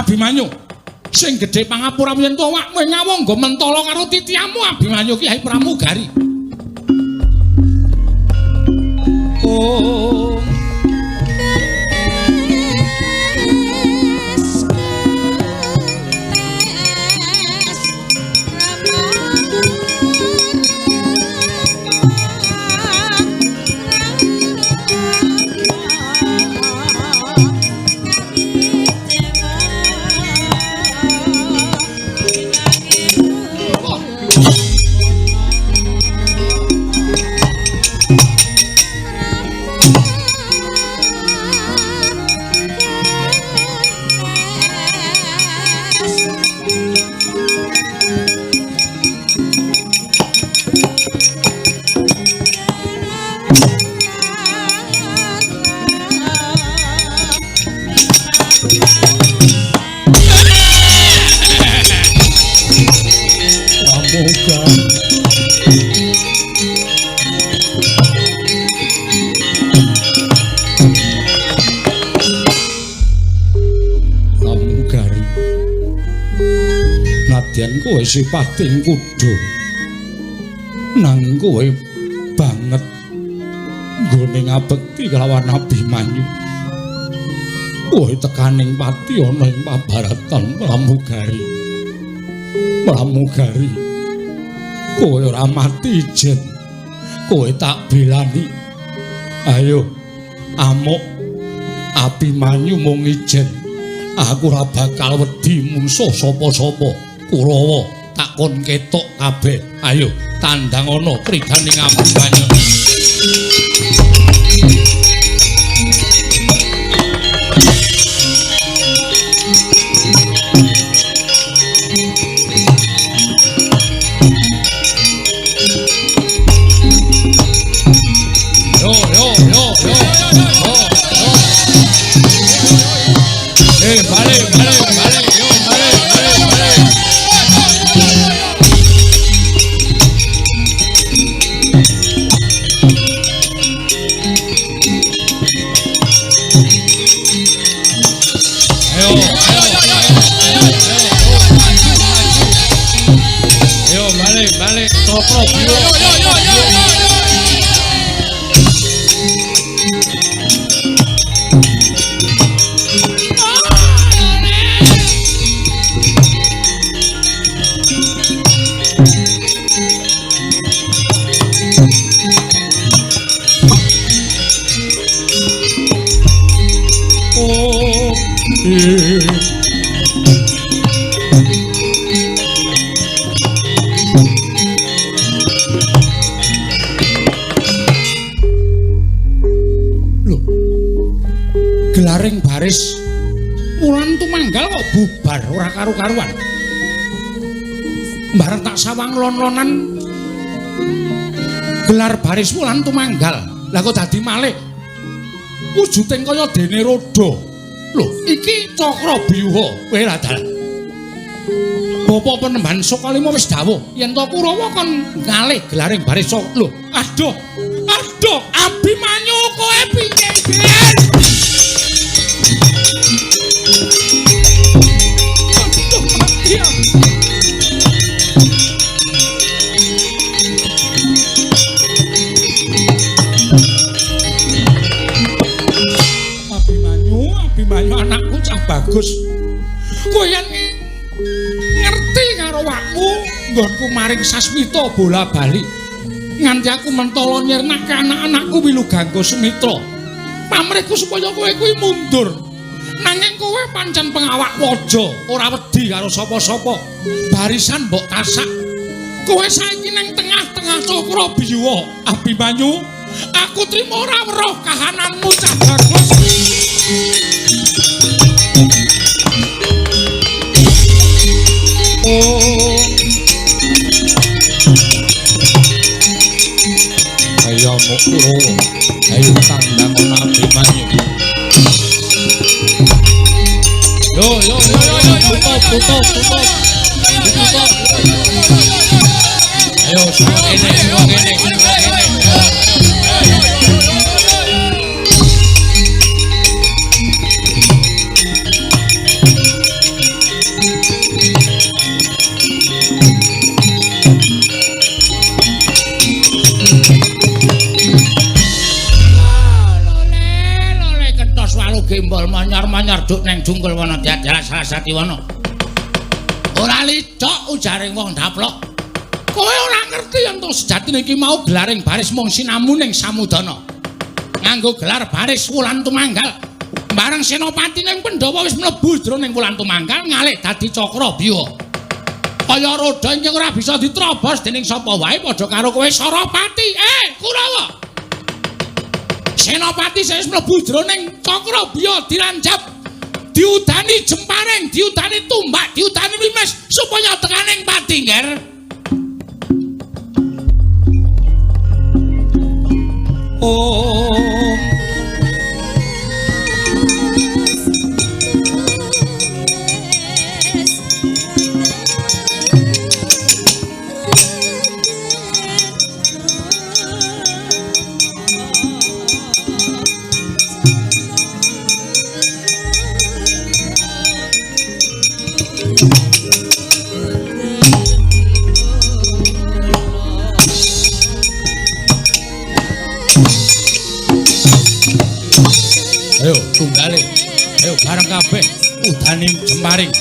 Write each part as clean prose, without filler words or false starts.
Abimanyu. Sing gedhe pangapura yen to awakmu ngawangga mentala karo titiamu Abimanyu Kyai Pramugari. Oh. Kowe sipating kuda nanging kowe banget nggone ngabekti kelawan Abimanyu. Kowe tekaning pati ana ing pabaratan Pramugari. Pramugari, kowe ora mati ijen, kowe tak belani. Ayo amuk Abimanyu mung ijen, aku ora bakal wedi mungsuh sapa-sapa. Kurawa tak kon ketok kabeh. Ayo tandang ana tridane Abimanyu. Yo yo yo yo yo yo. Balik balik balik yo balik balik balik. Gelaring baris wulan tumanggal kok bubar ora karu-karuan. Bareng tak sawang lon-lonan gelar baris wulan tumanggal. Lah kok dadi malih wujuding kaya dene roda. Lho, iki Cakra Byuha. Kowe ra dalah. Bapak Penemban Sukalima wis dawuh yen to Kurawa kon ngalih gelaring baris. Lho, aduh. Aduh, Abimanyu kowe piye, Ger? Abimanyu, Abimanyu anakku cah bagus. Kowe yen ngerti karo awakmu nggonku maring Sasmita bola bali. Nganti aku mentala nyirnake anak-anakku Wilugangga Sumitra. Pamrihku supaya kowe kuwi mundur. Nanging kowe pancen pengawak waja, ora wedi karo sapa-sapa. Barisan mbok tasak. Kowe saiki nang tengah-tengah Cakra Byuha. Abimanyu, aku trimo ora weruh kahananmu cah bagus. Oh. Ayo mok Kurawa, ayo tandang ana Abimanyu. Yo yo yo yo yo, tutup tutup tutup. Tutup. Ayo semua kene, semua kene. waduk neng Jungkul Wana diadalah Sarasati Wana. Ora licok ujaring wong daplok. Kowe ora ngerti yen to sejatine iki mau gelaring baris mung sinamu ning samudana. Nganggo gelar baris Wulan Tumanggal. Bareng senopati ning Pandhawa wis mlebu jroning Wulan Tumanggal ngalih dadi Cakrabyuha. Kaya roda ingkang ora bisa diterobos dening sapa wae padha karo kowe Sarapati. Kurawa. Senopati sing wis mlebu jroning Cakrabyuha diranjap, diudani jemparing, diudani tumbak, diudani limes supaya tekaning pati, Ngger. Oh. Ayo tunggale, ayo bareng kabeh udane jemparing.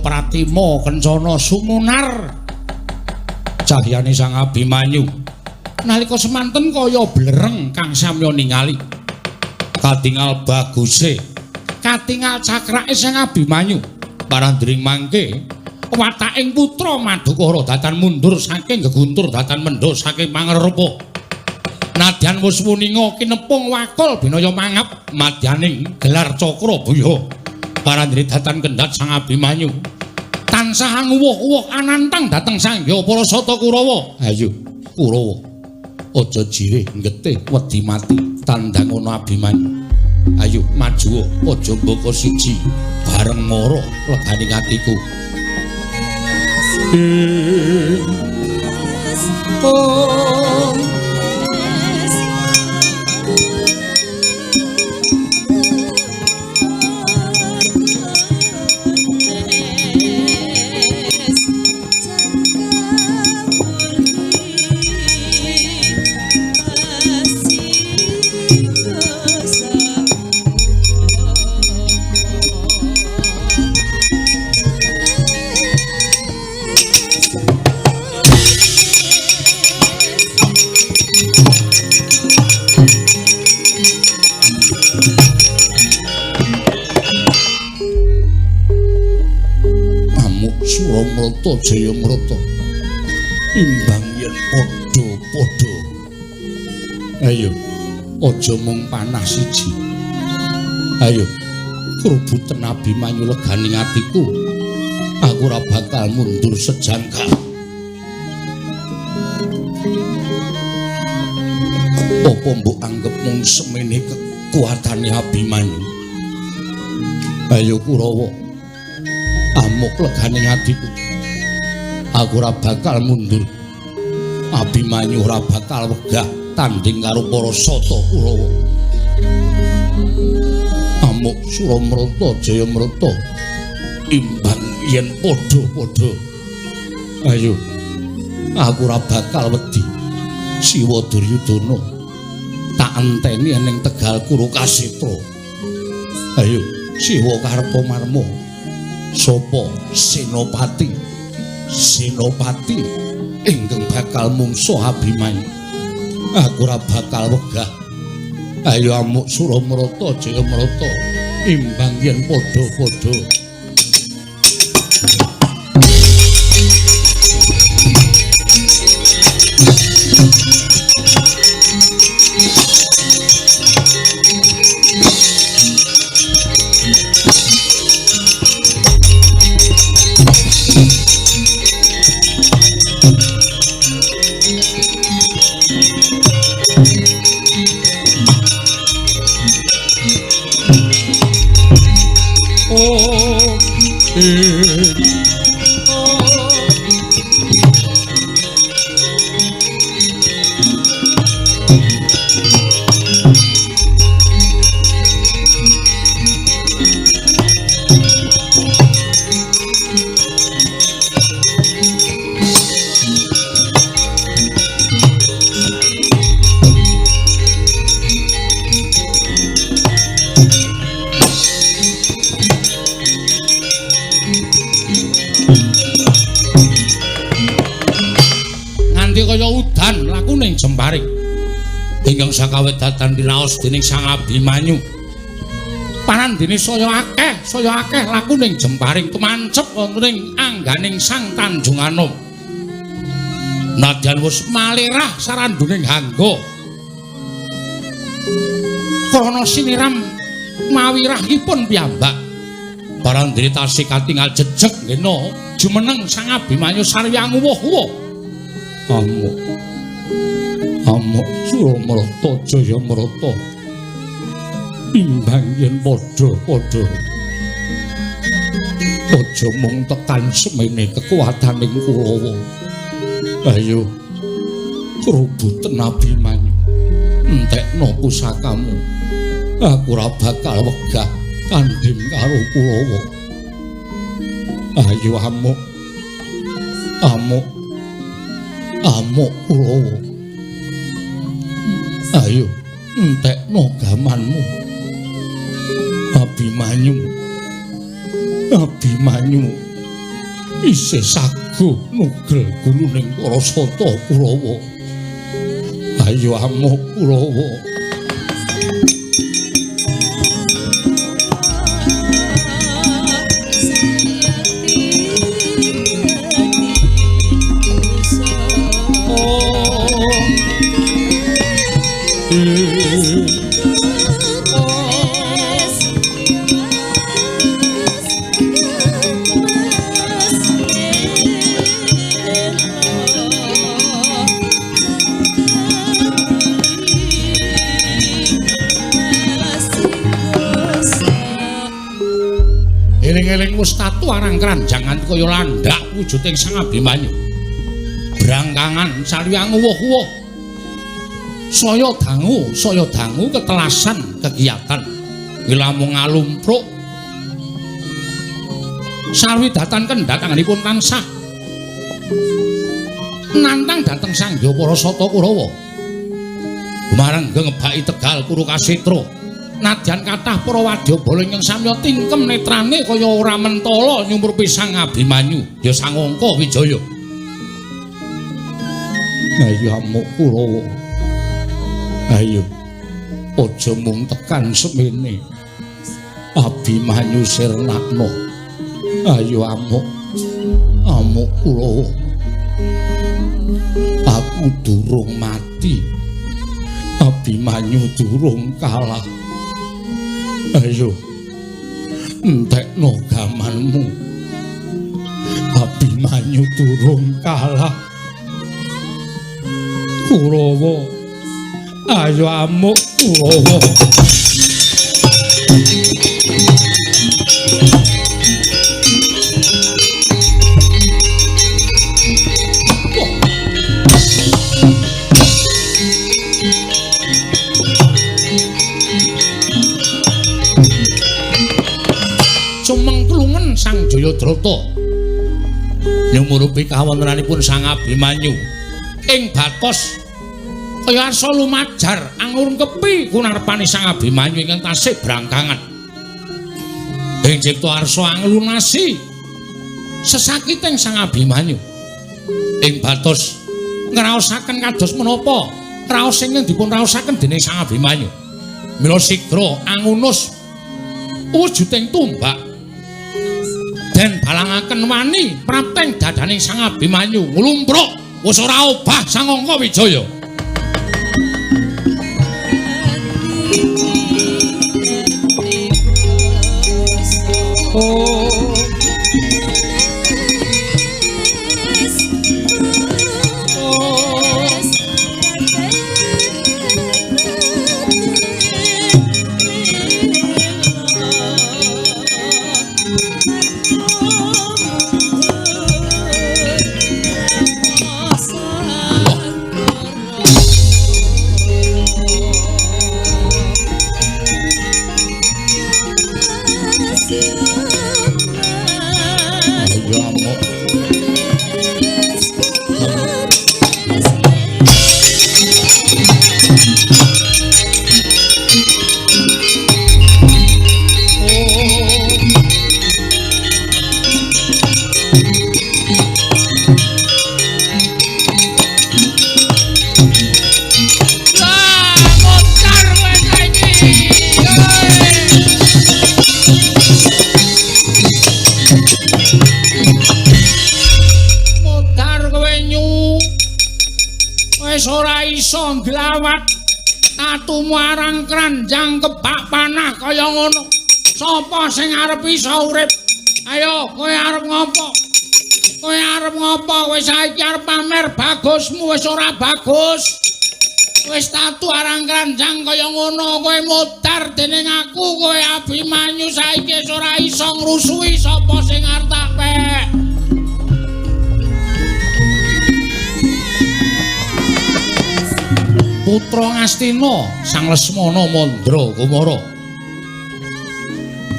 Pratima kencana sumunar cahyane Sang Abimanyu nalika semanten kaya blereng kang samya ningali katingal baguse katingal cakrake Sang Abimanyu parandring mangke wataking putra Madukara datan mundur saking geguntur datan mendho saking pangrepa nadyan wis wuninga kinepung wakul binaya mangap madyaning gelar Cakrabuya parandri datan kendhat Sang Abimanyu tansah nguwuh-uwuh anantang dhateng Sangya para Sata Kurawa. Ayo Kurawa, aja jirih nggetih wedi mati tandang ana Abimanyu. Ayo maju aja mbaka siji bareng mara legane atiku. Oh. Suramrata Jayamrata imbang yen padha-padha. Ayo aja mung panah siji. Ayo krubuten Abimanyu leganing atiku. Aku ora bakal mundur sejangka. Apa mbok anggep mung semene Kekuatane Abimanyu. Ayo Kurawa, amuk legane atiku. Aku ora bakal mundur. Abimanyu ora bakal wegah tanding karo para sata Kurawa. Amuk Suramrata Jayamrata imbang yen padha-padha. Ayo, aku ora bakal wedi. Siwa Duryudana tak enteni ning Tegal Kurukasetra. Ayo, Siwa Kartomarma, sapa senopati? Senopati ingkang bakal mungsuh Abimanyu. Aku ora bakal wegah. Ayo amuk Suramrata Jayamrata imbang yen padha-padha. Jemparing ingkang sakawedatan diraos dening Sang Abimanyu. Parandene saya akeh lakuning jemparing tumancep wonten ing angganing Sang Tanjunganom. Nadyan wis malirah saranduning hangga. Krana siniram mawirahipun piyambak. Parandene tasih katingal jejeg ngena jumeneng Sang Abimanyu sarwi anguwuh-wuh. Amuk amuk Suramrata Jayamrata imbang yen padha-padha. Aja mung tekan semene kekuataning Kurawa. Ayo krubuten Abimanyu, entekno pusakamu. Aku ora bakal wegah tanding karo Kurawa. Ayo amuk, amuk, amuk Kurawa. Ayo entekno gamanmu. Abimanyu, Abimanyu isih saguh nugel guluning para sata Kurawa. Ayo amuk Kurawa. Eling-eling wis tatu arang kranjangan kaya landak wujuding Sang Abimanyu. Brangkangan sarwi anguwuh-wuh. Saya dangu ketelasan kegiatan. Wilamung ngalumpruk. Sarwi datan kendhatanganipun tansah nantang dhateng Sang Hyang para Sata Kurawa. Gumarengga ngebaki Tegal Kurukasetra. Nadyan kathah para wadyabala ingkang samya tingkem netrane kaya ora mentala nyumrupi Sang Abimanyu ya Sang Angka Wijaya. Ayo amuk Kurawa. Ayo aja mung tekan semene. Abimanyu sirnakno. Ayo amuk, amuk Kurawa. Aku durung mati. Abimanyu durung kalah. Ayo entekno gamanmu. Abimanyu durung kalah. Kurawa, ayo amuk Kurawa. Sumengklungen Sang Jayadrata nyumurupi kawontenanipun Sang Abimanyu ing batos kaya arsa lumajar angurngkepi kunarpane Sang Abimanyu ingkang tasih brangkangan. Ing cipta arsa anglunasi sesakiting Sang Abimanyu ing batos ngraosaken kados menapa raos ingkang dipun raosaken dening Sang Abimanyu. Mila sigra angunus wujuding tumbak den balangaken wani prapteng dadaning Sang Abimanyu nglumpruk wis ora obah Sang Angka Wijaya. Glawat tatumu arang kranjang kebak panah kaya ngono. Sapa sing arep iso urip? Ayo kowe arep ngopo? Kowe arep ngopo? Kowe saiki arep pamer bagusmu wis ora bagus. Wis tatu arang kranjang kaya ngono, kowe modar dening aku, kowe Abimanyu saiki wis ora iso ngrusuhi sapa sing arep tak pek. Putra Ngastina Sang Lesmana Mandra Kumara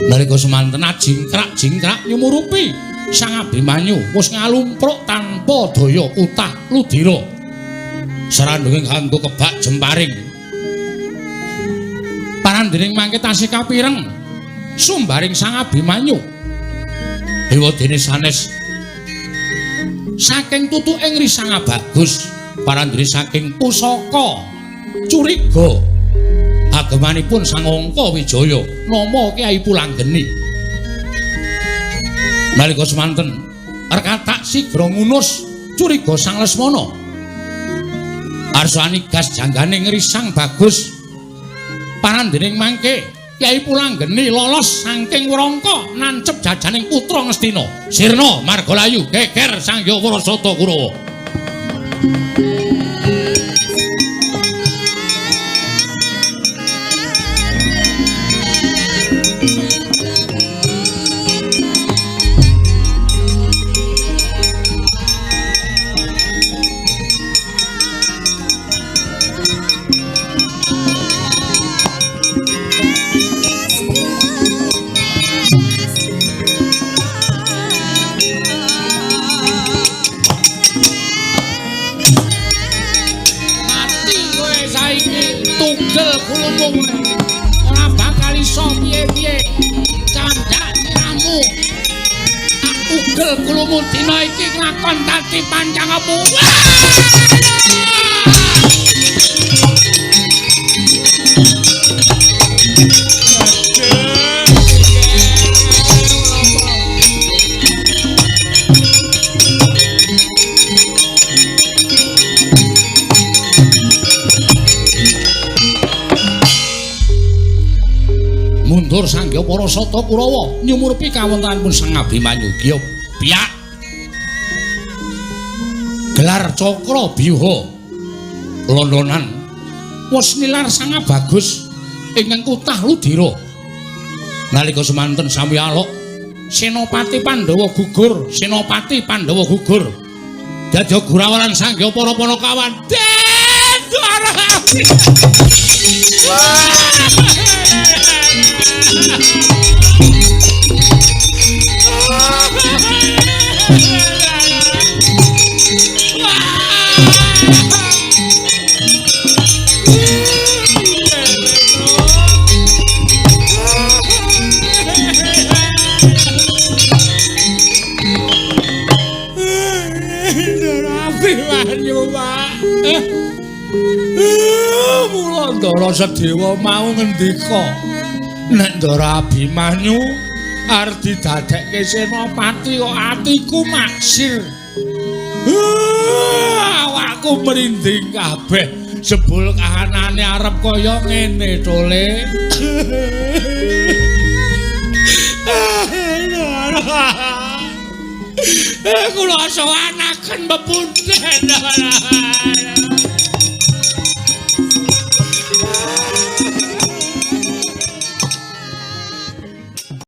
nalika semanten ajingkrak-jingkrak nyumurupi Sang Abimanyu wis ngalumpruk tanpa daya utah ludira sarandunge nganggo kebak jemparing. Parandening mangke tasih kapireng sumbaring Sang Abimanyu dewa dene sanes saking tutuking Risang Bagus parandene saking pusaka curiga agemanipun Sang Angka Wijaya nama Kyai Pulanggeni. Nalika semanten rekatak sigra ngunus curiga Sang Lesmana. Arsa anigas janggane ngrisang Bagus parandening mangke Kyai Pulanggeni lolos saking wrangka nancep jajaning putra Ngastina sirna margalayu geger Sang Hyang Warasata Kurawa. Ora bakal iso piye-piye candhak siramu tak tugel kulumu dina iki nglakon dadi pancangmu. Mundur Sang Hyang Parasata Kurawa nyumurupi kawontenanipun Sang Abimanyu Gya piyak gelar cakra biyuha londonan wis nilar Sang Bagus Ingkang kutah Ludira. Nalika semanten sami alok, Senopati Pandhawa gugur, Senopati Pandhawa gugur. Dadi gurawalan sangga para panakawan. Den, Mula Ndara Sedewa mau ngendika, nek Ndara Abimanyu arep didadekke senopati kok atiku maksir. Awakku merinding kabeh. Jebul kahanane arep kaya ngene to, Le. Kula sowanaken pepundhen.